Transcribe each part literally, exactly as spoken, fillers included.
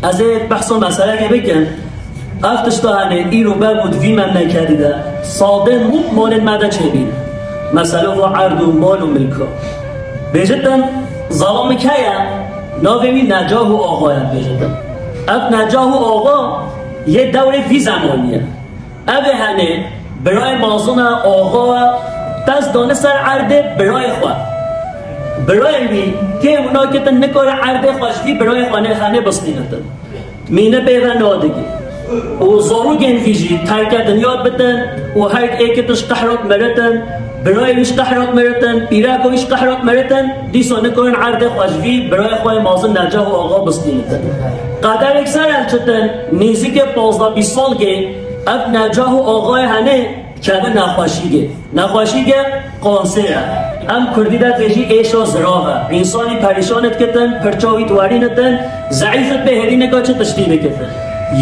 Ez ê behsa meselekê bikim. Ev tişta hene îro bebû di vî memleketî de. Salde mût malên me de çêbîn. Mesele va erd û mal û milka. Bêjitin, zava min keye, navê wî Necah û Axa ye bêjitin. Ev Necah û Axa yê dewrê vî zemanî ye. Ev ê hene birayê mazin e, axa e, dest dane ser erdê birayê xwe. Birayê wî kêm û nakitin nikare erdê xwe ji vî birayê xwe nê hene bistînitin. Mîne pê ve nadigî. Û zarokên vî jî terke dinya bitin û her êkit ji qehrat miritin, birayê wî ji qehrat miritin, pîreka wî ji qehrat miritin, dîsa nikarin erdê xwe ji vî birayê xwe yê mazin Necah û Axa bistînitin. Qederek ser el çitin, nêzîkê pazdeh bîst salgê ev Necah û Axayê hene kevin nexweşîgê. Nexweşîgê kanser e. Em kurdî de bêjî êşa zirav e. Însanî perîşan dikitin, pirça wî diwerînitin, zeîf dibe hêdî nika çi tiştî dikitin.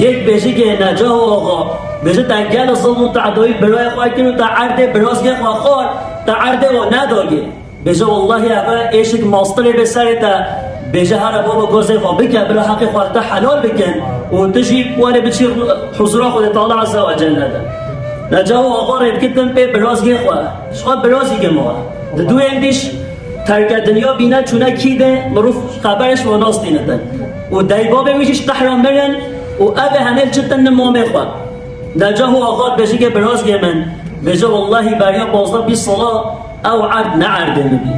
Yek bêjîgê Necah û Axa, bêje te gel zilm û tedayî birayê xwe kir û te erdê birazgê xwe xwar, te erdê wan nedagê. Bêje wellahî eve êşik mastirê bê serê te. Bêje here baba gozê xwe bike, bila heqê xwe te helal bikin û tu jî were biçî huzura Xwedê Teala Azze ve Celle de. Necah û Axa rê dikitin pê birazgê xwe. Ji xwe birazî gima. Di duyên dîş terke dinya bîne çûne kî de mirov xeberê ji wan nastînitin. Û deybabê wî jî ji qehra mirin û ev ê hene çitin ni mamê xwe. Necah û Axa bêjike birazgê min, bêje wellahî beriya pazdeh bîst sala ew erd ne erdê min bî.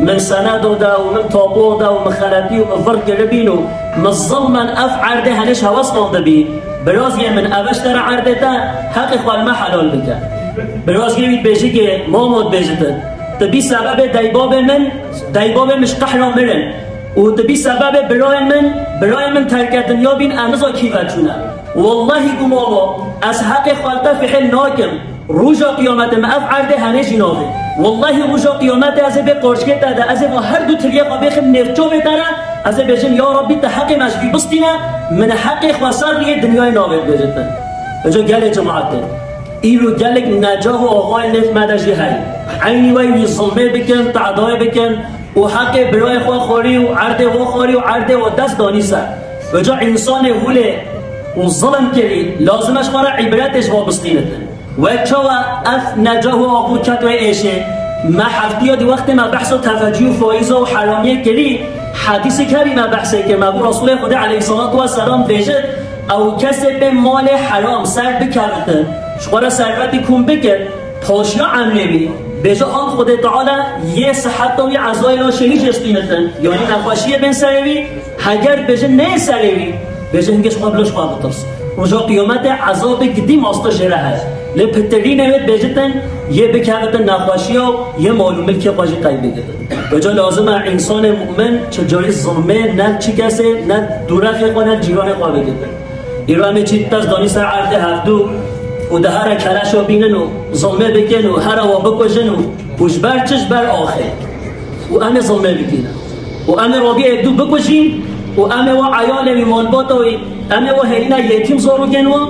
Min seneda de û min tapuwa de û min xeletî û min vir kiribîn û min zilmen ev erdê henê ji hewes mande bî. Birazgê min, eve ji te re erdê te, heqê xwe li me helal bike. Birazgê wî dibêjike, mamo dibêjite, tu bî sebebê deybabê min, deybabê min ji qehra mirin. Û tu bî sebebê birayê min, birayê min terke dinya bîn, em niza kî ve çûne. Wellahî ku mamo, ez heqê xwe li te fihil nakim. Roja qiyametê me ev erdê henê jî navê. Wellahî roja qiyametê ez ê bê qorçikê te de, ez ê va her du tiliyê xwe bêxim nêv çavê te re, ez ê bêjim, ya Rabbî, te heqê me ji vî bistîne, min heqê xwe ser riyê dinyayê navê bêjite. Eco gelê cemaetê. Îro gelek Necah û Axayên nêv me de jî heye. Eynî wey wî zilmê bikin, tedayê bikin û heqê birayê xwe xwarî û erdê xwe xwarî û erdê xwe dest danî ser. Eco însanê hûlê û zilim kirî, lazim e ji xwe re îbretê ji bo bistînitin. Wek çawa ev Necah û Axa ket wê êşê, me heftiya di wextê me behsa tefecî û faîza û heramiyê kirî, hedîsek hebî me behsê kir, me bû Resûlê Xwedê aleyhisselatu vesselam bêjit, ew kesê pê malê heram ser bikevitin, ji xwe re servetî kom bikir, paşiya emrê wî, bêje an Xwedê Teala yê siheta wî ezayê laşê wî jê stînitin, yanî nexweşiyê bên serê wî, heger bêje neyê serê wî, bêje hingê ji xwe bilo ji xwe bitirs. Roja qiyametê ezabê gidî masta jê re heye. Lê pitirînê wê bêjitin, yê bikevitin nexweşiya û yê mal û milkê xwe jî qey bigirin. Eco lazim e însanê mu'min çi carî zilmê ne çi kesê, ne dûrexê xwe, ne cîranê xwe bigirin. Îro em ê çî dest danî ser erdê hevdû û di here keleşa bînin û zilmê bikin û here wa bikujin û, û ji ber çi, ji ber axê. Û em ê zilmê bikînin. Û em ê Rabî êdû bikujîn û em ê wa eyalê wî, malbata wî, em ê wa hêrîna yetîm zarokên wan.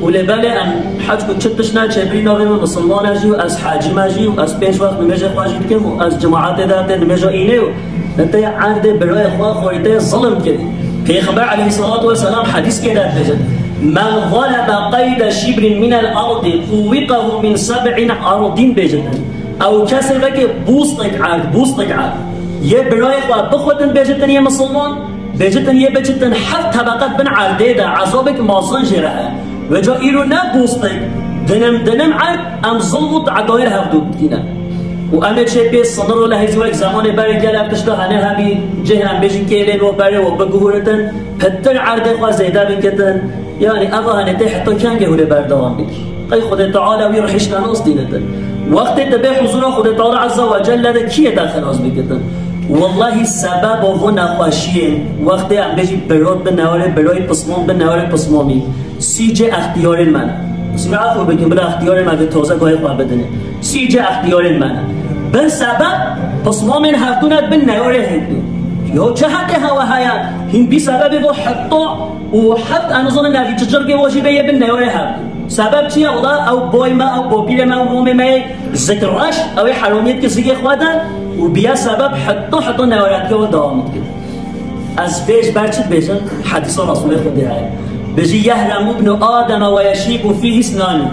Û lê belê em hec ku çi tişt ne çêbirî navê min misilman e jî û ez hecî me jî û ez pênc wext nimêjê xwe jî dikim û ez cemaetê de tê nimêja înê û ne tê erdê birayê xwe xwarî tê zilim kirî. Pêxember aleyhissalatu vesselam hedîskê de dibêjit, "Men zaleme qeyde şibrin minel ardi tuwwiqehu min seb'in ardin" bêjit. Ew kesê vekê bûstek erd, bûstek erd. Yê birayê xwe bixwetin bêjitin yê misilman, bêjitin yê biçitin heft tebeqet bin erdê de, ezabek mazin jê re heye. Veca îro ne bûstek, dinim dinim erd, em zilm û tedayê hevdû dikîne. Û em ê çê pê sinir û lehêzî wek zemanê berê gel ev tişta hene hebî, cih em bêjin kêlên û berê û biguhuritin, pitir erdê xwe zêde bikitin. Yanî eva hene tê heta kengê hûrê berdewam bikî. Qey Xwedê Teala wî rihişka nas dînitin. Wextê te bê huzura Xwedê Teala Azze ve Celle de kiyê te xilas bikitin? Wellahî sebeba vo nexweşiyên, wextê em bêjî birot bi newarê birayî pismam, bi newarê pismamî. Sî cê extiyarên me ne. Sî me efû bikin, bila extiyarên me vê toze guhê xwe bidinê. Sî cê extiyarên me ne. Bin sebeb pismamên hevdû ne bin newarê hevdû. Yo çi heqê hewe heye? Hîn bî sebebê vo heta û heft, em nizanin nevî çi cirgê vo jî bê yê bin newarê hevdû. Sebeb çi ye? Wela ew boy me, ew bopîrê me, ew momê me yê zik reş, ew ê heramiyê dike zikê xwe de û biya sebeb heta heta newaretike we dewam dike. Ez vê ji ber çi dibêjim? Hedîsa Resûlê Xwedê heye. Bêjî, "Yehremu ibnu Ademe ve yeşîbu fîhî isnanî.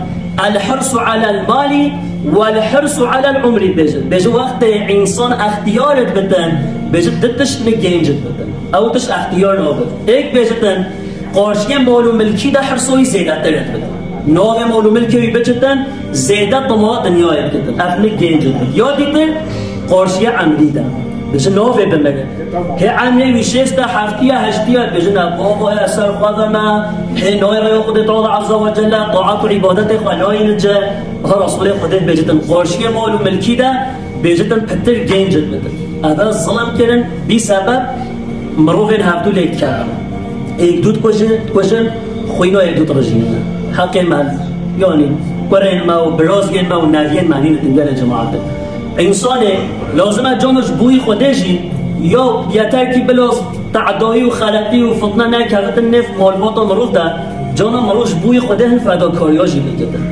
El hirsu alel malî vel hirsu alel umrî." Bêjin. Bêjin, wextê însan extiyar dibitin, bêjin, di tişt li genc dibitin. Ew tişt extiyar nabit. Êk bêjitin, qarşiyê mal û milkî de hirsoyî zêdetir dibitin. Navê mal û milkê wî biçitin, zêde tama dinyayê dikitin. Ev li genc dibitin. Ya dîtir, qarşiyê emrî de. Bêjin, navê bimirin. Hê emrê wî şêst e, heftî ye, heştî ye, dibêjin, "Baba, ya ser xwe ve me, hê nayê rêya Xwedê Teala Azze ve Celle, taat û îbadetê xwe nayîne ci." Ha Resûlê Xwedê dibêjitin, qarşiyê mal û milkî de bêjitin, pitir genc bitin. Eve zilim kirin, bî sebeb mirovên hevdû lêk dikevin. Êk dû dikujin, dikujin, xwîna êk dû dirijînin. Heqê me, yanî kurên me û birazgên me û neviyên me nînitin gelê cemaetê. Însanê lazim e cana ji bo wî Xwedê jî ya yeter kî bila tedayî û xeletî û fitne nekevitin nêv malbata mirov de, cana mirov ji bo wî Xwedê hin fedakariya jî bikitin.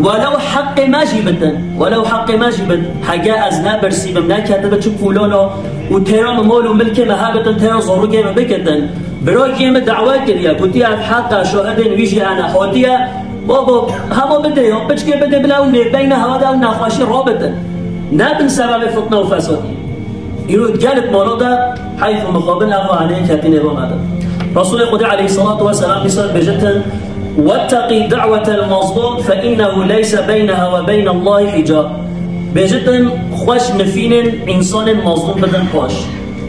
Welew heqê me jî bitin, welew heqê me jî bit, hege ez nebirsîbim, neketibe çi pûlana û têra min mal û milkê me hebitin, têra zarokê me bikitin. Birayê min dawa kiriye, gotiye, "Ev heq e, şahidên wî jî hene." Hatiye, "Baba, hema bide ya, piçkê bide bila ew nêvbeyne hewa de ew nexweşî rabitin. Nebin sebebê fitne û fesadî." Îro gelek mala de heyf û mixabin ev haneyê ketî nêva me de. Resûlê Xwedê aleyhissalatu vesselam dîsa bêjitin, "Wetteqî da'wetel mazlûm fe innehu leyse beyneha ve beynellahî hicab." Bêjitin, xweş nifînên însanên mazlûm bidin paş.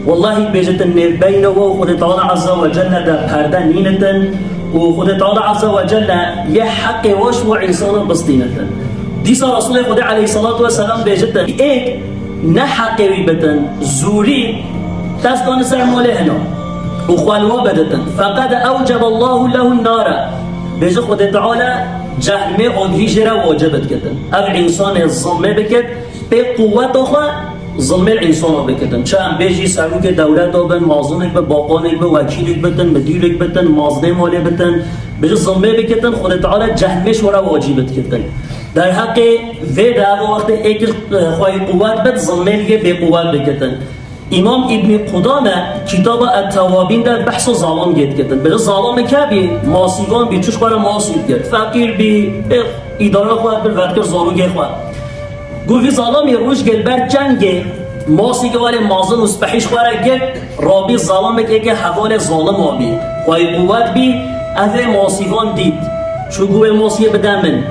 Wellahî bêjitin, nêvbeyna we û Xwedê Teala Azze ve Celle de perde nînitin û Xwedê Teala Azze ve Celle yê heqê we ji we însana bistînitin. Dîsa Resûlê Xwedê aleyhissalatu vesselam bêjitin, êk ne heqê wî bitin, zûrî dest dane ser malê hina û xwe li we biditin. Feqed ewceballahu lehu nare. Bêje Xwedê Teala cehnemê agirî jê re wacib dikitin. Ev însanê zilmê bikit, pê quweta xwe zilmê li însana bikitin. Çi em bêjî serokê dewleta bin, mazinek bi, baqanek bi, wekîlek bitin, midîrek bitin, mazinê malê bitin, bêje zilmê bikitin, Xwedê Teala cehnemê ji we re wacib dikitin. Derheqê vê de ev wextê êkir, e, xweyî quwet bit, zilmê li yê bêquwet bikitin. Îmam Îbnî Qudame kitaba Et-Tewabîn de behsa zalimgê dikitin. Bêje zalimê ke bî, masîvan bî, çi ji xwe re masî dikir. Feqîr bî, ê, îdara xwe bir vedkir zarokê xwe. Got vî zalimî rojgê li ber çengê masî ke welê mazin û spehî ji xwe re girt, rabî zalimek êkê hevalê zalim abî. Xweyî quwet bî, ev ê masîvan dît. Çû got wê masiyê bide min.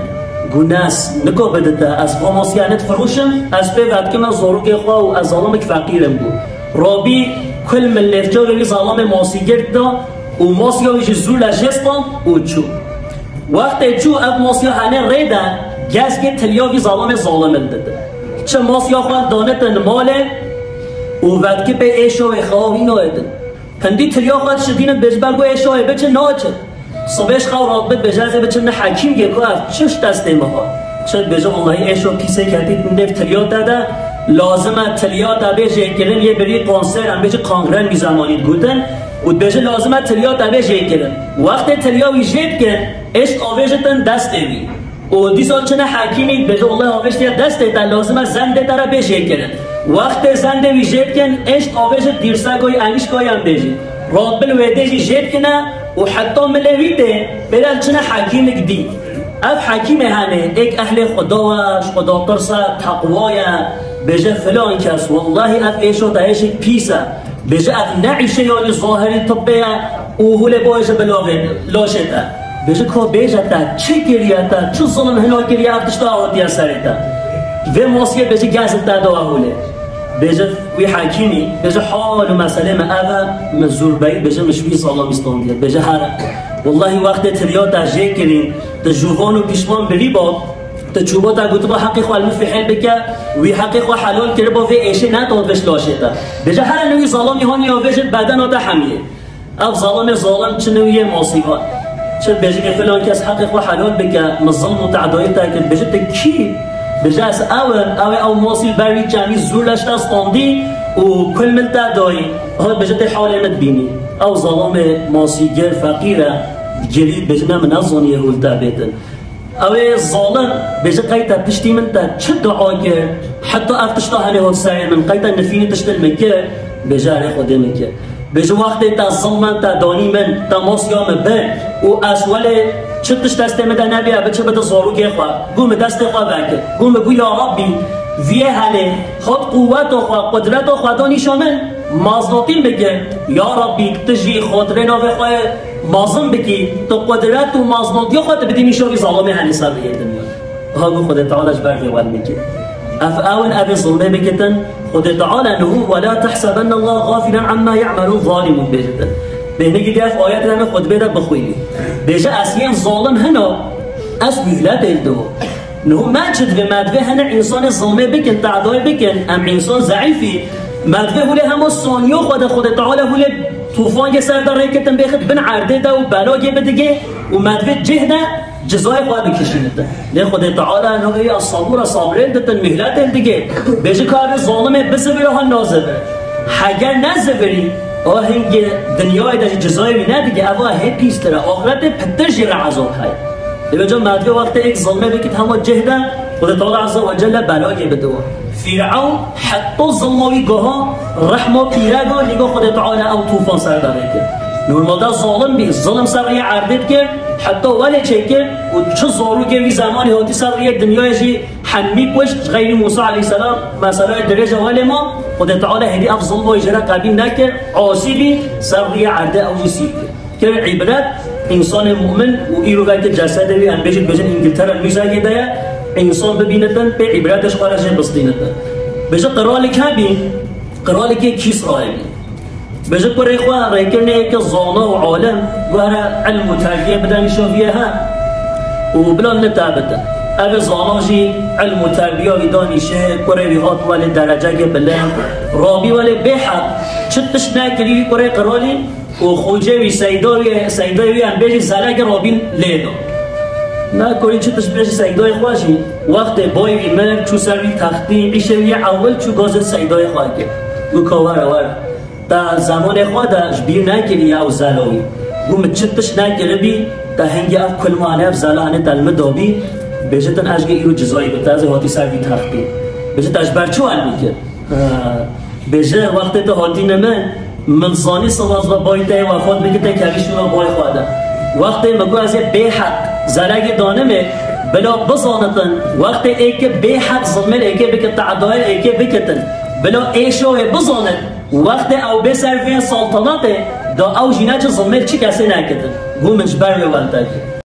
Got ne, ez nika bidite, ez va masiya nedifiroşim, ez pê vedikime zarokê xwe û ez zalimek feqîr im, got. Rabî kul min lêvçavê wî zalimê masî girt da û masiya wî jî zûr le jê stand û çû. Wextê çû ev masiya henê rê de, geskê tiliya vî zalimê zalim li dide. Çi masiya xwe danitin malê û vedikî pê êşa wê xewa wî nayêtin. Hindî tiliya xwe dişidînin bêjber got êşa wê biçin naçin. Sibê ji xew radibit bêje ez ê biçim ne hekîmgê ku ev çi ji destê min hat. Çi dibêje wellahî êşo pîsê ketî nêv tiliya te de, lazim e tiliya te bê jêkirin yê birî kanser em bêjî kangren wî zemanî digotin û dibêje lazim e tiliya te bê jêkirin. Wextê tiliya wî jê dikin êşk avêjitin destê wî. Û dîsa çine hekîmî dibêje wellahî avêjtiye destê te lazim e zendê te re bê jêkirin. Wextê zendê wî jê dikin êşk avêjit dîrseka wî enîşka wî em bêjî. Radbil wêdê jî jê dikine û heta milê wî tê, bêra li çine hekîmik dî. Ev hekîmê hene, êk ehlê Xweda we, ji Xweda tirse, teqwa ye, bêje filan kes, wellahî ev êşo te êşik pîs e. Bêje ev ne îşe yanî zahirî tibbê ye û hûlê boye ji bilavê laşê te. Bêje ka bêje te, çi kiriye te, çi zilim hina kiriye ev tişta hatiye serê te. Vê masiyê bêje gez te da hûlê. Bêje wî hekîmî, bêje hal û meselê me ev e, min zûrbeyî, bêje min ji wî zalimî standiye. Bêje here. Wellahî wextê tiriya te jê kirîn, tu jûvan û pişman birî ba, tu çûba te gotiba heqê xwe li min fihêl bike, wî heqê xwe helal kiriba vê êşê nedat vê ji laşê te. Bêje here nû wî zalimî haniya vê ji bedena te hemiyê. Ev zalimê zalim çi newiyê masî va. Çi dibêjî filan kes heqê xwe helal bike, min zilm û tedayî te kir. Dibêjî tu kî? Dibêje ez ew im, ew ê ew masî li ber wî çemî zûr leş te standî û kul min te dayî. Ha dibêje tê halê min dibînî. Ew zalimê masîgir, feqîr e, digirî dibêje ne min nezanî yê hûl te bêtin. Ew ê zalim bêje qey te piştî min te çi dua kir? Heta ev tişta henê hot serê min, qey te nifînî tiştin min kir, bêje erê Xwedê min kir. Bêje wextê te zilmen te danî min, te masiya min bir û ez welê çi tişt destê min de nebî, ez biçim bide zarokê xwe. Gû min destê xwe vekir. Gû min gû ya Rabbî, viyê helê, hot quweta xwe, qudreta xwe da nîşa min, maznatî min bike. Ya Rabbî, tu jî xatirê navê xwe mezin bikî, tu qudret û maznatiya xwe tu bidî nîşa vî zalimê helê ser riyê dinya. Ha gû Xwedê Teala ji ber vê wen bike. Ev ew in evê zilmê bikitin. Xwedê Teala niho, "ولا تحسبن الله غافلا عما يعمل الظالمون" bêjite. Bêhnigî dê ev ayet heme xutbê de bixwînî. Bêje ez yên zalim hina, ez muhlet êl diho. Niho me çi divê, me divê hene însanê zilmê bikin, tedayê bikin, em însan zeîfî. Me divê hûlê hema saniyo xwe de Xwedê Teala hûlê tûfangê ser de rêkitin bêxit bin erdê de û belagê bidigê û me divê cih de cizayê xwe dikişînitin. Lê Xwedê Teala navê ya sabûra sabrê ditin, mihletê digê. Bêji ka vê zalimê bizivire han nazivire. Heger neziviri, o hingê dinyayê de jî cizayê wî nedigê, eva hê pîstir e. Axretê pitir jî re ezab heye. Lê vêca merdivê wextê êk zilmê bikit hema cih de, Xwedê Teala Azze ve Celle belagê bidiwa. Fîrewn heta zilma wî goha rehma pîrega, lîga Xwedê Teala ew tûfan ser de rêkir. Normalde zalim bî, zilim ser riyê erdê dikir, heta welê çêkir û çi zarokê wî zemanê hatî ser riyê dinyayê jî hemî kuşt, xeyrî Mûsa aleyhisselam meselaya dirêja welê ma, Xwedê Teala hêdî ev zilma wî jê re qebîl nekir, asî bî, ser riyê erdê ew jî sîr kir. Kir îbret, însanê mu'min û îro veke cesedê wî, em bêjin, bêjin Îngiltere muzeyê de ye, însan bibînitin, pê îbretê ji xwe re jê bistînitin. Bêje qiralek hebî, qiralekê Kîsrayê bî. Bêje kurê xwe rêkirinê yeke zana û alim, guhere ilm û terbiye bide nîşa vî ye he. Û bila nitebite. Ev zana jî ilm û terbiya wî da nîşe, kurê wî hat welê dereceke bilind. Rabî welê bêheq, çi tişt nekirî wî kurê qiralî, û xocê wî, seyda wî, seydayê wî, em bêjî zelekê Rabîn lê da. Me kurî çi tişt bêjî seydayê xwe jî, wextê bayê wî mir, çû ser wî textî, îşê wî yê ewil çû gazê seydayê xwe kir. Gû ka were, were. Te zemanê xwe de ji bîr nekiriye ew zela wî. Gû min çi tişt nekiribî, te hingê ev kulmane, ev zelane te li min dabî, bêjitin ez jê îro cizayî bi te, ez ê hatî ser vî textî. Bêjit ez ji ber çi wan bikir? Bêje, wextê tu hatîne min, min zanî siwaz ve bay te yê wefat bikir, te kevî şûna bay xwe de. Wextê min got ez ê bêheq zelegê danimê, bila bizanitin, wextê êke bêheq zilmê êke bike, tedayê êke bikitin, bila êşa wê bizanit, wextê ew bê ser vê saltanatê, da ew jî neçe zilmê çi kesê nekitin. Gû min ji ber wê weltê kir.